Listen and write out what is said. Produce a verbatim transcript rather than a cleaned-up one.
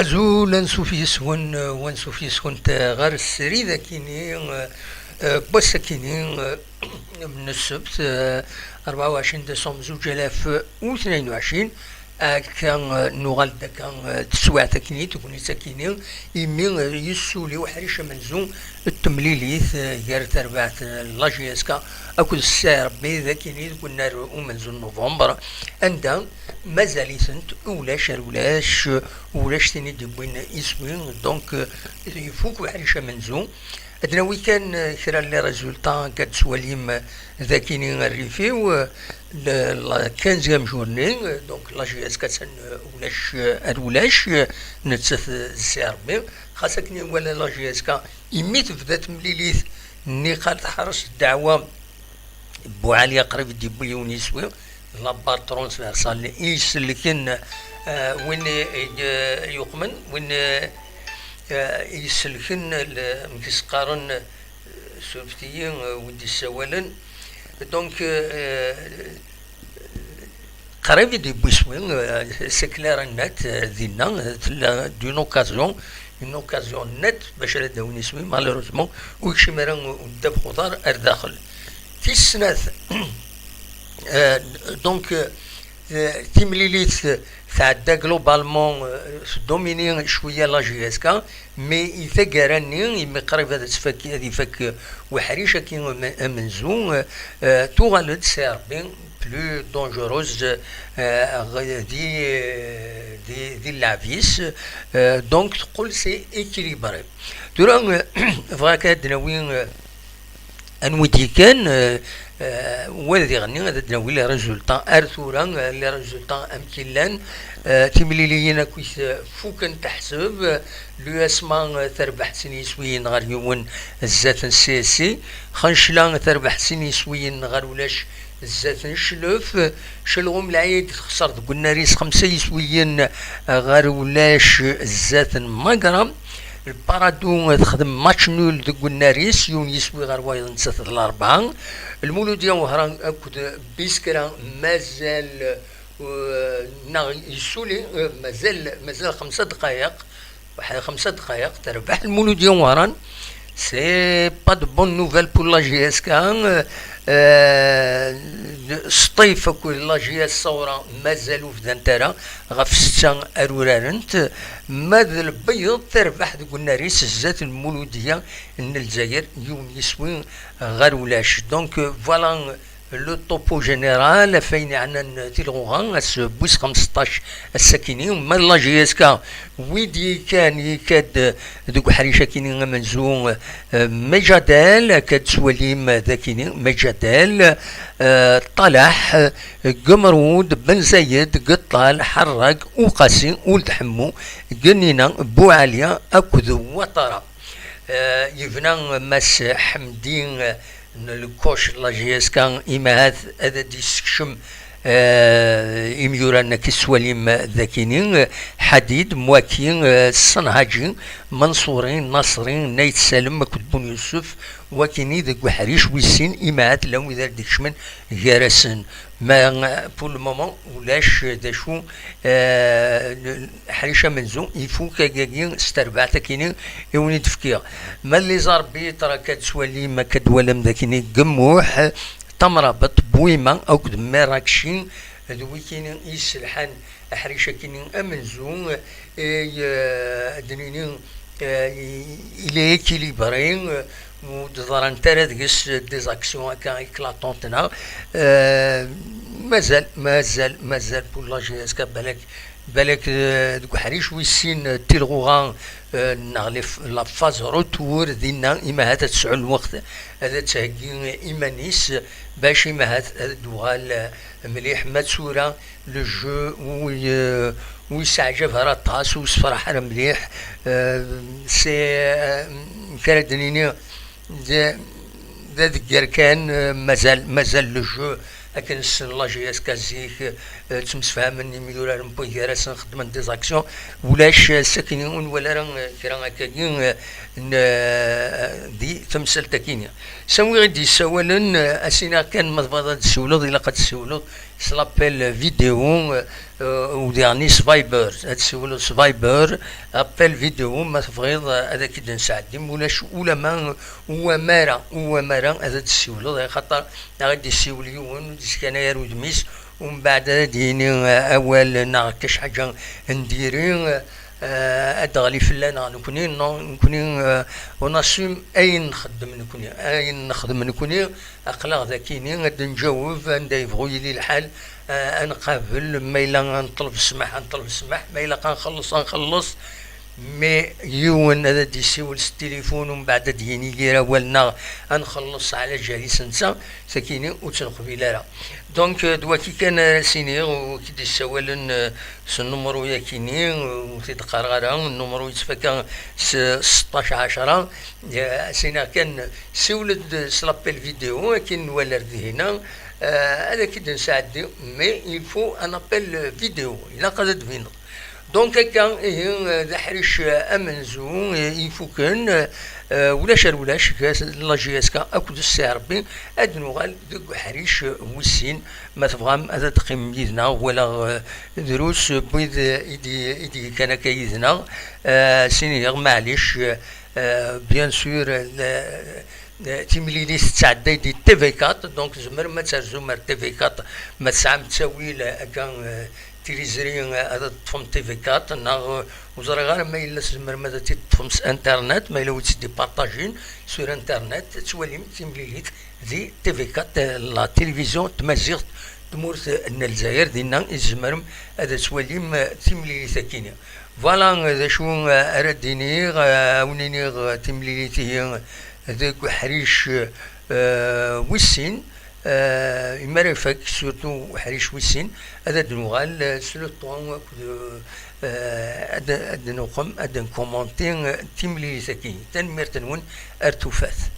Azul, ansuf yes-wen, eh, wansuf yes-went, eh, ɣer srid akini, eh, eh, n wass akini, eh, n ssebt, eh, rebɛa u ɛecrin décembre zuǧ alaf u tnin u ɛecrin. Akka, eh, nuɣal-d akka, eh, teswiɛt akini, tegnit akini, imi, eh, yessuli uḥric amenzu n temlilit, eh, gar terbaɛt, eh, n la J S K akked Ssaɛi Rebbi d akini deg unnar umenzu n novembre, anda mazal-itent ulac ar ulac, ulac tin i d-yewwin iswi, donc, euh, ifuk uḥric amenzu. Ad nawi kan, euh, kra n les résultats akka d-twalim, euh, d akini rrif-iw, euh, le, la quinzième journée, euh, donc la J S K attan, euh, ulac, euh, ar ulac, euh, nettat, euh, d Ssaɛi Rebbi. Xas akken i wala la J S K, imi tebda temlilit, nniqal teḥres ddeɛwa, Buɛali qrib i d-yewwi yiwen iswi, la barre transversale i iselken, eh, win i, i, yuqmen, win, eh, i iselken, le, amek i s-qqaren, eh, surfet-iyi, eh, wid d-issawalen. Donc, eh, qrib i d-yewwi iswi, eh, c'est clair et net, eh, dinna, eh, tella d'une occasion, une occasion nette bac ara d-awin iswi, malheureusement, ur yekcim ara, eh, ddabex uḍar ar daxel. Tis snat, eh, donc, eh, timlilit, eh, tɛedda globalement, eh, tdomini cwiya la J S K, mais i taggara-nni, imi qrib ad tfak, ad ifak, eh, uḥric-agi am-, amenzu, eh, eh, tuɣal-d Ssaɛi Rebbi plus dangereuse, eh, ɣ-, di, di, di lleɛb-is, eh, donc teqqel c'est équilibré. Tura, eh, bɣiɣ ad d-nawi, eh, anwa i d-yekkan, eh, eh, wa d iɣenni, ad d-nawi les résultats. Ar tura, eh, les résultats amek i llan, eh, timliliyin akkit, eh, fukent aḥseb, eh, l'U S M A, eh, terbeḥ sin yiswiyen ɣer yiwen zdat n C S C, Xencla terbeḥ sin yiswiyen ɣer ulac zdat n Cclef, Celɣum Lɛid texser deg unnar-is xemsa yiswiyen ɣer ulac zdat n Magra, Lparadu texdem match nul deg unnar-is, yiwen yiswi ɣer wayeḍ, nettat d larebɛa. Lmuludya Wehran akked Biskra mazal, eh, neɣ yessuli, eh, mazal, mazal xemsa dqayeq, waḥed xemsa dqayeq, terbeḥ Lmuludya Wehran. C'est pas de bonne nouvelle pour la J S K. Euh, euh, Sṭif akked la J S Sawra mazal ur bdant ara ɣef setta ar urarent. Ma d Lbeyyeḍ terbeḥ deg unnar-is zdat Lmuludya n Lezzayer, yiwen yiswi ɣer ulac. Donc, euh, voilà, le topo général, ɣef wayen yeɛnan tilɣuɣa, ass wis xemseṭṭac ass-akini. Ma d la J S K, wid yekkan, yekka-d deg uḥric-akini amenzu, eh, Mejadel, akka d-twalim d akini, Mejadel, eh, Ṭalaḥ, eh, Gemrud, Ben Zayed, Geṭṭal, Ḥerrag, Uqasi, Uld Ḥemmu, Genina, Buɛali akked Watara. Eh, yebna Mass Ḥemdi, eh, n lkoc n la J S K, imahat ad d-yessekcem, eh, imyura-nni akka i tettwalim d akini, eh, Ḥadid, Mwaki, eh, Senhaǧi, Manṣuri, Naṣri, Nayt Salem akked Bun Yusef, wakini deg uḥric wis sin, imahat llan wid ara d-ikecmen gar-asen. Ma, eh, pour le moment, ulac d acu, eh, aḥric amenzu, ifuk agagi s terbaɛt akini i wen-id-fkiɣ. Ma d les arbitres, akka d-twalim, akka d-twalam d akini, Gemmuḥ, Tamrabeṭ, Bwima akked Merakci, d wikini i yesselḥan aḥric akini amenzu, eh, ad d-nini, eh, il est équilibré, eh, ur d-ḍrant ara deg-s des actions akka éclatantes, neɣ, eh, mazal, mazal, mazal pour la J S K, balak, balak, eh, deg uḥric wis sin, eh, tilɣuɣa, eh, neɣ les f-, la phase retour, dinna, imahat ad tesɛu lweqt ad d-theggi iman-is, bac imahat ad d-tuɣal, eh, mliḥ. Ma d tura, le jeu ur, eh, ur yesseɛjab ara aṭas, ur yessefraḥ ara mliḥ. Eh, c'est, eh, amek ara d-nini, d, d adegger kan, eh, mazal, mazal le jeu akken ssnen la J S K zik, eh, ttemsefhamen imyurar n wway gar-asen, xeddmen des actions, ulac, eh, sakini ur nwala ara, eh, kra akkagi, eh, n, eh, di temsalt-akini. Sawi i d-yessawalen, eh, a s-iniɣ kan, ma tebɣiḍ ad d-ssiwleḍ, ilaq ad d-ssiwleḍ s l'appel vidéo, eh, udiɣ-nni s Viber, ad d-ssiwleḍ s Viber, appel vidéo, ma tebɣiḍ, eh, ad ak-id-nesɛeddi, ma ulac ulama, uwam ara, uwam ara ad d-ssiwleḍ, axaṭer a ɣ-id-yessiwel yiwen, ur d-yeskanay ara udem-is, umbeɛd ad d-yini, eh, awal neɣ kac ḥaǧa n diri, eh, ad d-teɣli fell-aneɣ nekni. Non, nekni, eh, on assume ayen nxeddem nekni, ayen nxeddem nekni, aql-aɣ dakini ad d-nǧaweb anda yebɣu yili lḥal, eh, ad nqabel, ma yella ad nṭelb ssmaḥ, ad nṭelb ssmaḥ, ma yella ad nxelleṣ, ad nxelleṣ. Mais yiwen ad d-yessiwel s tilifun, umbeɛd ad d-yini yir awal neɣ ad nxelleṣ ɛla jalis netta, sakini ur tt-neqbil ara. Donc, euh, d waki kan ara s-iniɣ, wi k-d-yessawalen, euh, s nnumru-yakini, euh, ur t-id-qqareɣ ara, nnumru yettfaka s seṭṭac ɛecra, euh, a s-iniɣ kan, siwel-d s l'appel vidéo, akin nwala ar dihina, euh, ad ak-id-nesɛeddi, mais il faut un appel vidéo, ilaq ad d-tbineḍ. Donc, akka, ihi, euh, d aḥric, euh, amenzu, euh, ifuken, euh, ulac ar ulac, la J S K akked Ssi Ṛebbi, ad nuɣal deg uḥric, euh, wis sin, ma tebɣam ad d-teqqimem yid-neɣ, wala, euh, drus n wid, euh, i d-, i d-yekkan akka yid-neɣ, euh, siniɣ, maɛlic, euh, euh, bien sûr, euh, le, euh, timlilit tettɛedday di T V quatre, donc tzemrem ad terzum ar T V quatre, ma tesɛam ttawil, euh, akka, euh, tiliẓri, eh, ad teṭṭfem T V quatre, neɣ, eh, ur ẓriɣ ara ma yella tzemrem ad tt-id-teṭṭfem s internet, ma yella wi tt-id-ipartajin sur internet, ad twalim timlilit di T V quatre, eh, la télévision tmaziɣt tmurt n Lezzayer, dinna i tzemrem ad twalim, eh, timlilit-akini. Voilà, eh, d acu, eh, ara d-iniɣ, eh, ad wen-iniɣ, eh, timlilit-ihi deg uḥric, eh, wis sin, eh, imi ara ifak, surtout uḥric wis sin, ad d-nuɣal, eh, s le temps akked, eh, ad, ad d-nuqem, ad d-nkumanti, eh, timlilit-agi. Tanemmirt-nwen, ar tufat.